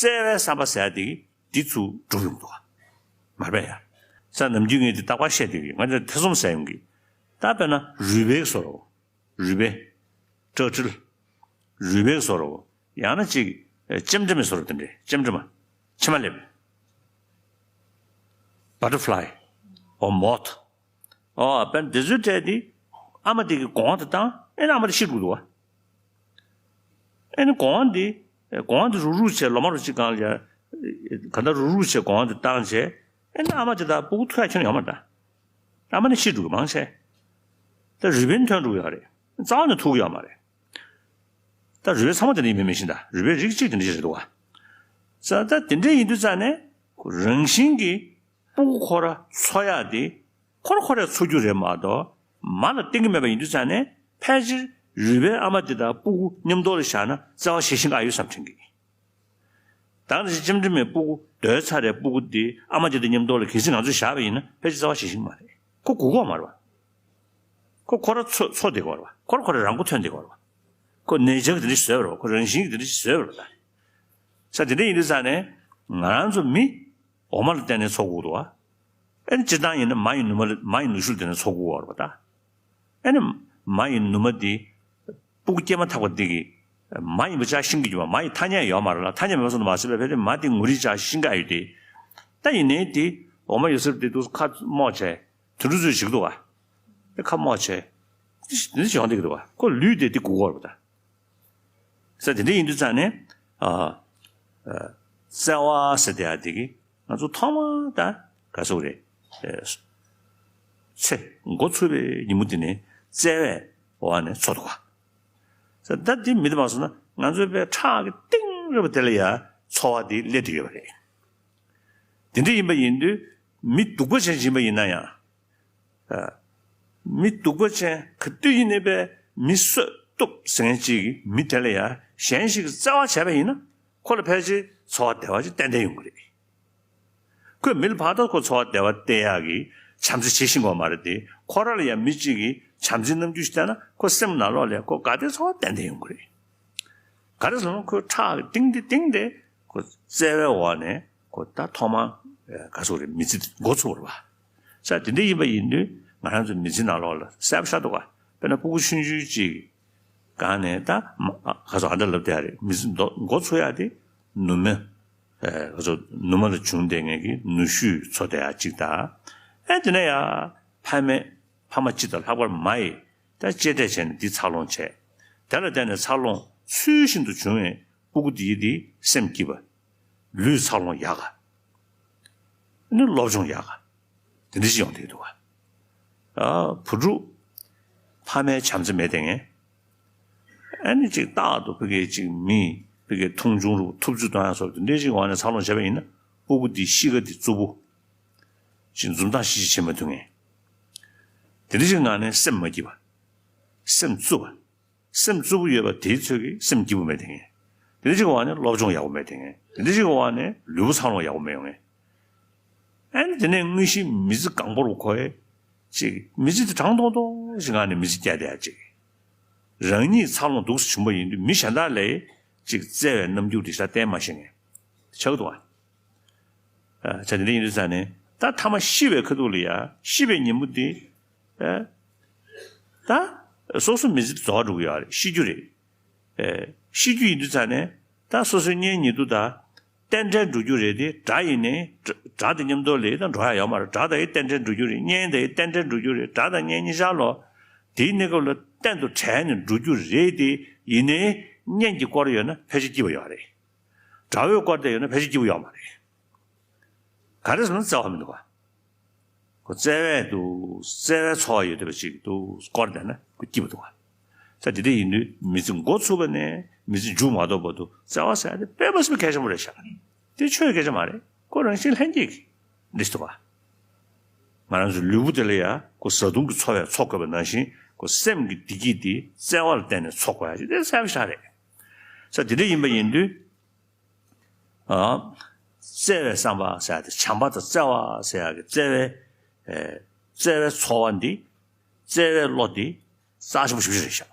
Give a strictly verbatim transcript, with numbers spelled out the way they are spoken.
བརྩེ་བའི་བསམ་པ་ཟེར་ཡ་དེ་འདི་ཚུར་འགྲུབ་ཡོང་འདུག་མ་རེད་པས་ཡ། ས་ནམ་རྒྱུན་ངས་འདི་རྟག་པར་བཤད་བསྡད་ཀྱི་ང་ཚོ་ཐེ་ཚོམ་ཟ་ཡོང་གི། ད་དཔེར་ན་རུས་སྦལ་བཟོ་འདྲ་བོ། རུས་སྦལ། ཊར་ཊལ། རུས་སྦལ་བཟོ་འདྲ་བོ། ཡང་ན་ཅིག་ལྕེམ་དྲེམ་བཟོ་འདྲ་བོ་དེ་འདྲས་ལྕེམ་དྲེམ། ཕྱེ་མ་ལེབ། བ་ཊར་ཕ་ལའི། ཨོ་མོཐ། ཨོ་དཔེར་ན་དེ་ཚོའི་གྲས་དེ་ཨ་མ་དེ་གི་སྒོ་ང་དེ་བཏང་ཨེ་ན་ཨ་མ་དེ་ཤི་འགྲོ་གི་འདུག་བ། ཨེ་ནི་སྒོ་ང་འདི། སྒོ་ང་འདི་རུག་རུག་བྱས་ལོ་མ་རུ་གཅིག་གང་ལ་ཡ། ག་ད་རུག་རུག་བྱས་སྒོ་ང་འདི་བཏང་བྱས། ཨེ་ནི་ཨ་མ་དེ་དག་སྤུ་གུ་ཐུག་ཡ་ཁྱོན་ཡོད་མ་རེད་ད། ཨ་མ་ནི་ཤི་འགྲོ་གི་མང་ཆེ། ད་རུས་སྦལ་ཐོན་འགྲོ་གི་ཡོད་རེད། རྩ་བ་ནས་ཐུག་གི་ཡོད་མ་རེད། ད་རུས་སྦལ་ཚང་མ་དེ་འདྲ་ཡིན་མིན་མི་ཤེས་ད་རུས་སྦལ་རིགས་གཅིག་དེ་འདྲ་ཞིག་རེད་འདུག་བ། ས་ད་དེ་འདྲ་ཡིན་དུས་ཙང་ནས་རང་བཞིན་གྱིས་སྤུ་གུ་ཁོ་ར་འཚོ་ཡག་དེ། ཁོ་ར་ཁོ་རས་འཚོ་རྒྱུ་རེད་མ་གཏོགས་མ་ལ་བརྟེན་གྱི་མེད་པ་ཡིན་དུས་ཙང་ནས་ཕལ་ཆེར་རུས་སྦལ་ཨ་མ་དེ་དང་སྤུ་གུ་མཉམ་དུ་ལ་བཞག་ན་བརྩེ་བ་བྱེད་ཤེས་ཀྱི་ཨ་ཡོད་བསམ་དྲན་གྱི། ད་ནི་ལྕེམ་དྲེམ་མའི་སྤུ་གུ་སྡོད་ཚར་རེད་སྤུ་གུ་དེ་ཨ་མ་དེ་དང་མཉམ་དུ་ལ་གལ་སྲིད་ང་ཚོས་བཞག་པ་ཡིན་ན་ཕལ་ཆེར་བརྩེ་བ་བྱེད་ཤེས་ཀྱི་མ་རེད། ཁོ་སྒུག་གི་ཡོད་མ་རེད་བ། ཁོ་ཁོ་ར་འཚོ་འཚོ་བསྡད་ཀྱི་ཡོད་རེད་བ། ཁོ་ར་ཁོ་ར་རང་མགོ་ཐོན་བསྡད་ཀྱི་ཡོད་རེད་བ། ཁོ་ནེ་ཅར་གྱིས་དེ་འདྲ་ཞིག་བཟོས་པ་རེད་བ། ཁོ་རང་བཞིན་གྱིས་དེ་འདྲ་ཞིག་བཟོས་པ་རེད་བ་ད། ས་དེ་འདྲ་ཡིན་དུས་ཙང་ནས་ང་རང་ཚོ་མི། འོ་མ་ལ་བརྟེན་ནས་འཚོ་དགོས་འདུག་བ། ཨེ་ནི་སྤྱིར་བཏང་ཡིན་ན་མ་ཡི་ནུ་མ་ལ་མ་ཡི་ནུ་ཞོ་ལ་བརྟེན་ནས་འཚོ་དགོས་བ་རེད་བ་ད། ཨེ་ནི་མ་ཡི་ནུ་མ་འདི་སྤུ་གུ་སྐྱེས་མ་ཐག་པ་འདི་གི་མ་ཡིན་པ་ཅག་ཤེས་ཀྱི་འདུག་བ། མ་ཡི་ཐ་སྙད་ཡོད་མ་རེད་ལ་ཐ་སྙད་མེད་པ་སོང་དུ་མ་ཟད་པའི་ཕལ་ཆེར་མ་འདི་ངོ་རིས་ཅག་ཤེས་ཀྱི་ཨ་ཡོད་དེ། ད་ཡིན་ནའི་འདི་འོ་མ་ཡོད་སར་འདི་འདུག་ཁ་རྨོག་བྱས་དུད་འགྲོ་ཚོས་བྱེད་ཀྱི་འདུག་བ། ཨེ་ཁ་རྨོག་བྱས་འདི་འདི་ཡོང་བསྡད་ཀྱི་འདུག་བ། ཁོ་ལུས་དེ་འདི་སྒུག་གི་ཡོད་རེད་བ་ད། ས་དེ་འདྲ་ཡིན་དུས་ཙང་ནས་ཨ་ཨ་བརྩེ་བ་ཟེར་དེ་ཡ་དེ་གི་ང་ཚོ་ཐོག་མ་ད་ག་ཟེར་དགོས་རེད། ཨེ་ཚེ་འགོ་ཚུགས་པའི་ཉིན་མོ་དེ་ནས་བརྩེ་བའི་འོག་ནས་འཚོ་འདུག་ག་ས་ད་དེ་མི་དེ་མ་སོང་ན་ང་ཚོའི་པའི་ཁྲག་གི་གཏིང་རིང་པོ་དེ་ལ་ཡ་འཚོ་བ་དེ་སླེབས་བསྡད་ཡོད་པ་རེད། དེ་འདྲ་ཡིན་པ་ཡིན་དུས་མི་སྡུག་པ་ཅན་ཞིག་ཡིན་པ་ཡིན་ན་ཡང་། མི་སྡུག་པ་ཅན་ག་དུས་ཡིན་ནའི་པའི་མི་གསོད་གཏུབ་ཟེར་མཁན་ཅིག་གིས་མི་དེ་ལ་ཡང་གཞན་ཞིག་གིས་བརྩེ་བ་བྱས་པ་ཡིན་ན་ཁོ་ལ་ཕལ་ཆེར་འཚོ་བ་བདེ་བ་ཅིག་ཏན་ཏན་ཡོང་གི་རེད། ཁོས་མི་ལ་ཕར་ད་ཁོ་འཚོ་བ་བདེ་བ་སྟེར་ཡག་གི་བྱམས་བརྩེ་བྱེད་ཤེས་ཀྱི་ཡོད་མ་རེད་དེ་ཁོ་ར་ལ་ཡང་མི་གཅིག་གིས་བྱམས་བརྩེའི་རྣམ་འགྱུར་ཞིག་བསྟན་ན་ཁོ་སེམས་ནང་ལོགས་ལ་ཁོ་ག་དེ་འཚོ་བ་ཏན་ཏན་ཡོང་གི་རེད། ག་རེ་ཟེར་ན་ཁོའི་ཁྲག་གི་གཏིང་དེ་གཏིང་དེ་ཁོ་བརྩེ་བའི་འོག་ནས་ཁོ་ད་ཐོག་མར་ག་ཟེར་རེད་མི་ཚེ་འགོ་ཚུགས་པ་རེད་བ། ས་དེ་འདྲ་ཡིན་པ་ཡིན་དུས་ང་རང་ཚོ་མི་ཚེ་ནང་ལོགས་ལ་གསལ་པོ་ཤར་འདུག་ག་དཔེར་ན་ཕྲུ་གུ་ཆུང་ཆུང་ཅིག་སྒང་ནས་ད་ག་ཟེར་ཨ་འདྲ་ལབ་བསྡད་ཡ་རེད་མི་ཚེ་འགོ་ཚུགས་ཡ་དེ་ནུ་མ་ག་ཟེར་ནུ་མ་ལ་བྱུང་བསྡད་མཁན་གྱི་ནུ་ཞོས་འཚོ་བསྡད་ཡ་ཅིག་དང་ཨེ་དེ་ནས་ཡ་ཕ་མས་ཕ་མ་སྤྱི་དང་ལྷག་པར་མ་ཡིས་ད་གཅེས་སྤྲས་བྱས་ནས་འདི་འཚར་ལོངས་བྱས། དེ་ལ་བརྟེན་ནས་འཚར་ལོངས་ཚུལ་བཞིན་དུ་བྱུང་བའི་སྤུ་གུ་འདིའི་འདི་སེམས་སྐྱིད་པ། ལུས་འཚར་ལོངས་ཡག་ག་ནི་སློབ་སྦྱོང་ཡག་ག་དེ་འདྲ་ཞིག་ཡོང་བསྡད་འདུག་ག་ཨ་བུ་ཕྲུག་ཕ་མའི་བྱམས་བརྩེ་མེད་དེ་ངས། ཨ་ནི་ཅིག་རྟག་ཏུ་ཕ་གིའི་ཅིག་མི་ཕ་གིའི་མཐོང་ཆུང་རུ་ཐུབ་ཚོད་གཏོང་ཡ་སོགས་དེ་འདྲའི་ཅིག་འོག་ནས་འཚར་ལོངས་བྱས་པ་ཡིན་ན་སྤུ་གུ་འདི་གཤིས་ཀ་འདི་རྩུབ་པོ། ཅིག་འཛུམ་མདངས་ཤིག་ཤིག་བྱེད་མ་ཐུབ་མཁན། དེ་འདྲ་ཅིག་ངང་ནས་སེམས་མ་སྐྱིད་པ། སེམས་རྩུབ་པ། སེམས་རྩུབ་པོ་ཡོད་པ་དེའི་ཚོད་ཀྱིས་སེམས་སྐྱིད་པོ་མེད་དེ་ངས། དེ་འདྲ་ཅིག་འོག་ནས་སློབ་སྦྱོང་ཡག་པོ་མེད་དེ་ངས། དེ་འདྲ་ཅིག་འོག་ནས་ལུས་པོ་འཚར་ལོངས་ཡག་པོ་མེད་ཡོང་ངས། ཨ་ནི་དེ་ནས་དངོས་གཞི་མི་ཚེ་གང་པོར་ཁོ་ཡས་ཅིག་མི་ཚེ་དེ་གྲང་ཐོང་ཐོང་ཞིག་ངང་ནས་མི་ཚེ་བསྐྱལ་བསྡད་ཡ་ཅིག་རང་ཉིད་འཚར་ལོངས་འདུག་སེ་བྱུང་པ་ཡིན་དུས་མི་གཞན་དག་ལ་ཅིག་བརྩེ་བའི་རྣམ་འགྱུར་དེ་ཤ་བསྟན་མ་ཤེས་མཁན་ཆགས་འདུག་ཨ། ཨ་ཆ་དེ་འདྲ་ཡིན་དུས་ཙང་ནས་ད་ཐ་མ་ཤི་བའི་ཁ་ཐུག་ལ་ཡ་ཤི་བའི་ཉིན་མོ་དེ་ཨ་ད་སོ་སོ་མི་ཚེ་རྫོགས་འགྲོ་གི་ཡོད་རེད་ཤི་རྒྱུ་རེད། ཨེ་ཤི་རྒྱུ་ཡིན་དུས་ཙང་ནས་ད་སོ་སོའི་གཉེན་ཉེ་དུ་དང་གཏན་བྲལ་འགྲོ་རྒྱུ་རེད་དེ་དགྲ་ཡིན་ནའི་དགྲ་དང་མཉམ་དུ་ལ་ཡི་ད་འགྲོ་ཡ་ཡོད་མ་རེད་དགྲ་དང་ཡི་གཏན་བྲལ་འགྲོ་རྒྱུ་རེད་གཉེན་དང་ཡི་གཏན་བྲལ་འགྲོ་རྒྱུ་རེད་དགྲ་དང་གཉེན་གཉིས་ཆར་ལོ་དེའི་གནས་སྐབས་ལ་གཏན་དུ་བྲལ་ནས་འགྲོ་རྒྱུ་རེད་དེ་ཡིན་ནའི་གཉེན་གྱིས་བསྐོར་ཡོད་ན་ཕལ་ཆེར་སྐྱིད་པ་ཡོད་རེད། དགྲ་བོས་བསྐོར་བསྡད་ཡོད་ན་ཕལ་ཆེར་སྐྱིད་པོ་ཡོད་མ་རེད། ག་རེ་ཟེར་ན་བརྩེ་བ་མི་འདུག་ག་ཁོ་བརྩེ་བས་འདུག་བརྩེ་བའི་ཚོར་བ་ཡོད་བསྡད་པ་ཅིག་འདུག་བསྐོར་བསྡད་ན་ཁོ་སྐྱིད་པོ་འདུག་ག་ས་དེ་འདྲ་ཡིན་དུས་མི་ཚེ་འགོ་ཚུགས་པ་ནས་མི་ཚེ་མཇུག་མ་རྫོགས་བར་དུ་བརྩེ་བ་ཟེར་ཡ་དེ་དཔེ་མ་སྲིད་པའི་གལ་ཆེན་པོ་རེད་ཤག་དེ་ཆོས་སྐད་ཆ་མ་རེད་ཁོ་རང་བཞིན་ལྷན་སྐྱེས་ཀྱི་འདྲ་ཞིག་འདུག་ག་ང་རང་ཚོའི་ལུས་པོ་དེ་ལ་ཡ་ཁོ་བཟའ་བཏུང་གི་འཚོ་བས་འཚོ་དགོས་པ་ནང་བཞིན་ཁོ་སེམས་ཀྱི་བདེ་སྐྱིད་དེ་བརྩེ་བ་ལ་བརྟེན་ནས་འཚོ་དགོས་ཡ་ཅིག་དེ་གསལ་པོ་ཤག་རེད། ས་དེ་འདྲ་ཡིན་པ་ཡིན་དུས། ཨ། བརྩེ་བའི་བསམ་པ་ཟེར་ཡ་དེ་བྱམས་པ་དང་བརྩེ་བ་ཟེར་ཡ་གི་བརྩེ་བའི། ཨེ། བརྩེ་བའི་ཚོར་བ་འདི། བརྩེ་བའི་བློ་འདི། རྩ་ཆེན་པོ་ཞེ་པོ་ཅིག་རེད་ཤག